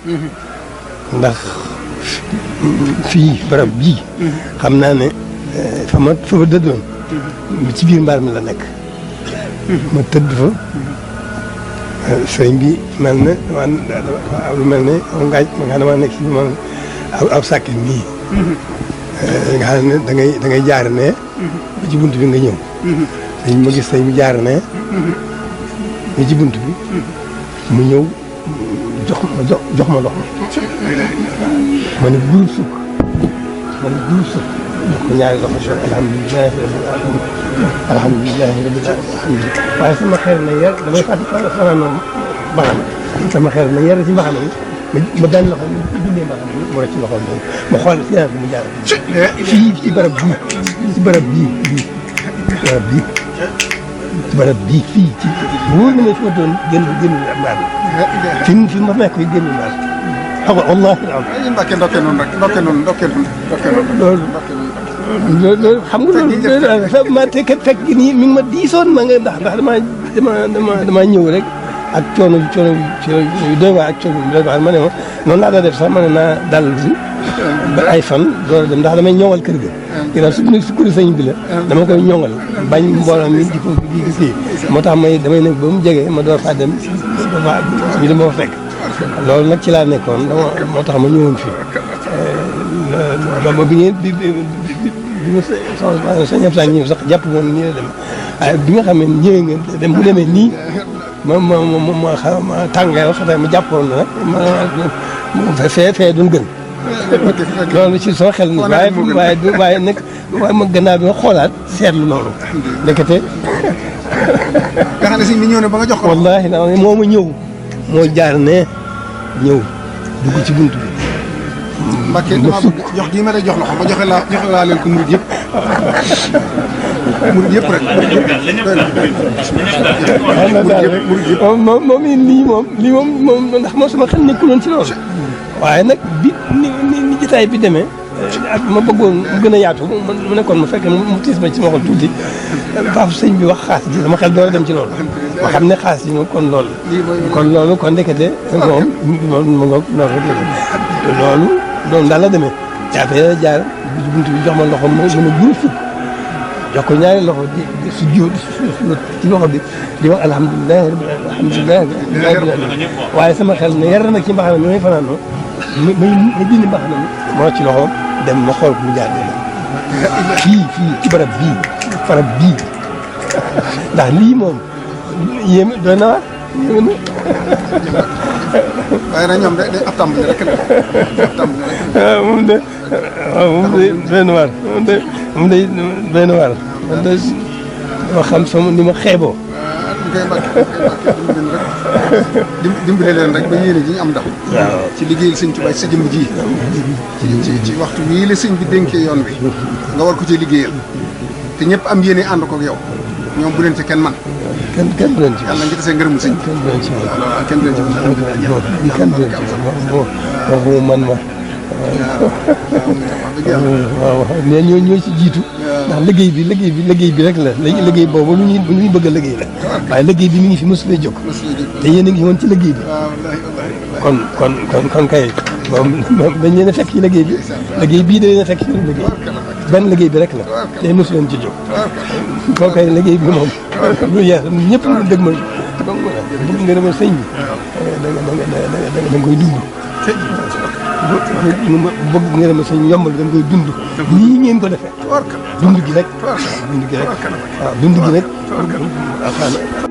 ndax fii barab bii xam naa ne fa ma dëddoon ci biir mbaar mi la nekk ma tëdd fa sëñ bi mel ne lu mel ne ngaaj ma nga dama nekk ci man aw sàkket nii nga xam ne da ngay jaar ne ba ci bunt bi nga ñëw dañ ma gis sëñ bi jaar ne ba ci bunt bi mu ñëw jox ma loxo ma ne groupe sukk jox ko ñaari loxo alhamdulilah rabbil alamin waaye sama xel na yar damay fàtte fanaanoo mbaxana sama xel na yar ci mbaxana mi ma daan loxo mi bindee mbaxana mi mu rëcc loxo mi ma xool finance bi mu jaar fii ci barab bii ci barab bii fii ci wóor na ma fi ma doon génn mbaar fi ma nekk fi génn mbaar xam nga wallaahi Mbacke ndokke noonu rek ndokke noonu loolu xam nga loolu ma te kat fekk nii mi ngi ma diisoon ma nga ndax damaa ñëw rek ak coono yu doy waar ak coono yu doy waar ma ne ma noonu laa daa def sax ma ne naa dal si ba ay fan door a dem ndax damay ñoŋal kër ga ginnaaw su kuri sëñ bi la dama koy ñoŋal bañ mbooloo mi di ko kii moo tax damay nekk ba mu jege ma door faa dem ñu dama fa fekk loolu nag ci laa nekkoon moo tax ma ñëwoon fii ba bi ngeen bi ma sëñ Absa ñëw sax jàpp moom nii la dem waaye bi nga xam ne ñëwee nga dem mu demee nii ma tàngaay wax ma jàppoon na nag fee doon gën loolu ci sama xel ni waaye nag ma gannaaw bi ma xoolaat seetlu loolu ndekete nga xam ne si ni ñëw ne ba nga jox ko wallaahi na moo ma ñëw moo jaar ne ñëw dugg ci bunt bi Mbacke dama bëgg jox gi ma lay jox loxo ma joxe laa leen ko murid yëpp murid yëpp rek moom lii moom ndax moom sama xel nekkuloon ci loolu waaye nag bi ni jotaay bi demee ak ma bëggoon mu gën a yaatu mu nekkoon ma fekk mu tiis ma ci ma xol tuuti baafu sëñ bi wax xaas ji sama xel door a dem ci loolu ma xam ne xaas ji moom kon loolu kon ndekete moom ma ngoog noonu rek la loolu doon daal la demee jaafee la jaar buntu bi jox ma loxo ma gën a guur fukk jox ko ñaari loxo di su jiw ci loxo bi di wax alhamdulilah waaye sama xel ne yar nag ci mbaxana mi may fanaanoo ma dindi mbaxana mi moo ci loxo dem ma xool ko mu jaar fii ci barab bii ndax lii moom yéeme doy na waar yéeme na waaye nag ñoom day ab tàmbali rek la ab tàmbali rek moom de doy na waar moom de doy na waar man de dama xam sama ni ma xeeboo dimbale leen rek ba yéene ji ñu am ndax ci liggéeyal sëñ Tuubaa sa jëmm ji ci waxtu wii la sëñ bi dénkee yoon wi nga war ko ci liggéeyal te ñëpp am yéene ànd ko ak yow ñoom bu leen ci kenn man kenn du leen ci yàlla nga tasee ngërëmul sëñ kenn du leen ci kenn du leen ci waxuma man ma waaw mais ñoo ci jiitu ndax liggéey bi rek la liggéey boobu lu ñuy bëgg a liggéey la waaye liggéey bi mi ngi fi mosulee jóg te yéen a ngi woon ci liggéey bi kon kay moom dañ leen a fekk ci liggéey bi liggéey bii da leen a fekk ci liggéey benn liggéey bi rek la te mosu leen ci jóg kon kay liggéey bi moom lu yees ñëpp lu dëgg ma bëgg nga demal sëñ bi da nga koy dund bëgg nga demal sëñ yombal da nga koy dund nii ngeen ko defee dund gi rek waaw dund gi rek